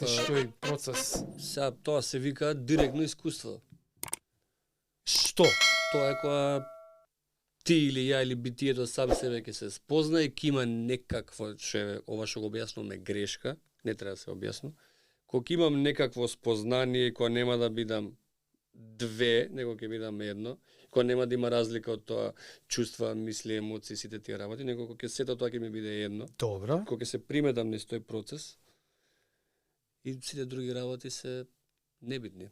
пратиш тој процес? Сега тоа се вика директно искуство. Што? Тоа е кога ти или ја или битието сам себе ќе се спозна и ќе има некакво, ова што го објаснуваме грешка, не треба да се објаснува. Кога ќе имам некакво спознание, кога нема да бидам две, него ќе бидам едно, кога нема да има разлика од тоа чувства, мисли, емоции, сите тие работи, него кога ќе сето тоа ќе ми биде едно. Добро. Кога ќе се приметам низ тој процес и сите други работи се небитни.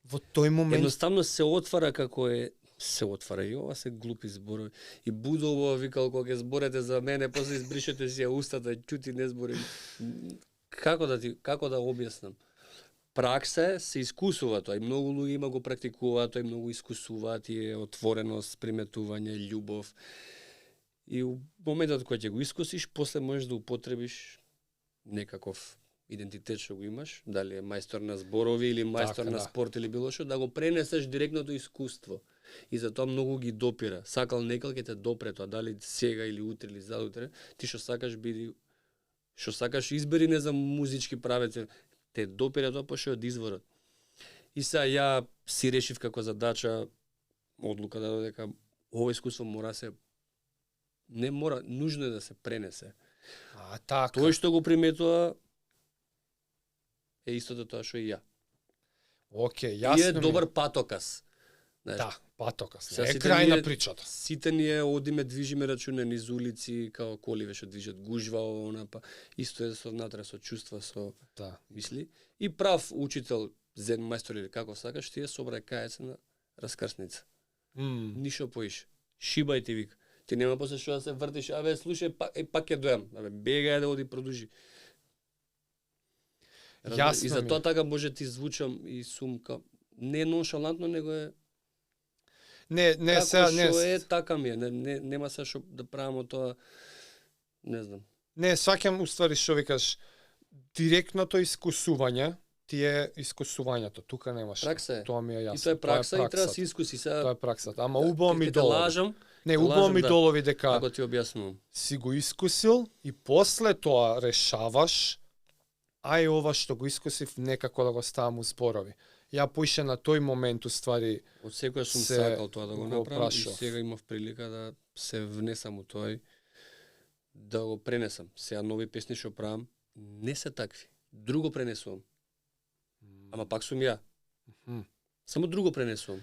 Во тој момент Едноставно се отвара како се отвара и ова се глупи зборови. И Будово викал кога ќе зборете за мене, после избришете си ја устата, ќути не зборим. Како да објаснам? Пракса се искусува тоа и многу луѓе има го практикуваат тоа и многу искусуваат и е отвореност, приметување, љубов. И у моментот кога ќе го искусиш, после можеш да употребиш некаков идентитет што го имаш, дали е мајстор на зборови или мајстор Така, на да. спорт или било што, да го пренесеш директно до искуство. И затоа многу ги допира. Сакал некал ќе те допре тоа, дали сега или утре или задутре, ти што сакаш биди што сакаш избери не за музички правец, те допира тоа пошто од изворот. И сега ја си решив како задача одлука да дека ова искуство мора се не мора, нужно е да се пренесе. така. Тој што го приметува е истото тоа што и ја. Океј, И јасно е ми добар патокас. Знаеш, Да, патокас. Сега Не е сите крај на ние- причата. Сите ние одиме, движиме рачуне низ улици, као коли веше движат гужва, она па исто е со внатре со чувства, со Да. мисли. И прав учител, зен мајстор или како сакаш, ти е собрај кајаце на раскрсница. Ништо поише. Шибај ти вика. Ти нема после што да се вртиш, абе слушај, пак ќе дојам. Абе бегај да оди продужи. Јасно И ми за е. тоа така може ти звучам и сум не ноншалантно, него е Не, како сега што не. е, така ми е. Нема се што да правам од тоа, не знам. Не, сваќам уствари што викаш директното искусување ти е искусувањето. Тука немаш. Пракса е. Тоа ми е јасно. И тоа е пракса и треба да праксата. се искуси. Сега Тоа е праксата. Ама убаво ми ќе те долови. лажам, Не, те убаво лажам, ми да. долови дека како ти објаснувам. си го искусил и после тоа решаваш ај ова што го искусив некако да го ставам у зборови. Ја поише на тој момент уствари Од секоја сум се сакал тоа да го го направам и прашав. сега имав прилика да се внесам у тоа и да го пренесам. Сега нови песни што правам не се такви. Друго пренесувам. Ама пак сум ја. Мгм. Само друго пренесувам.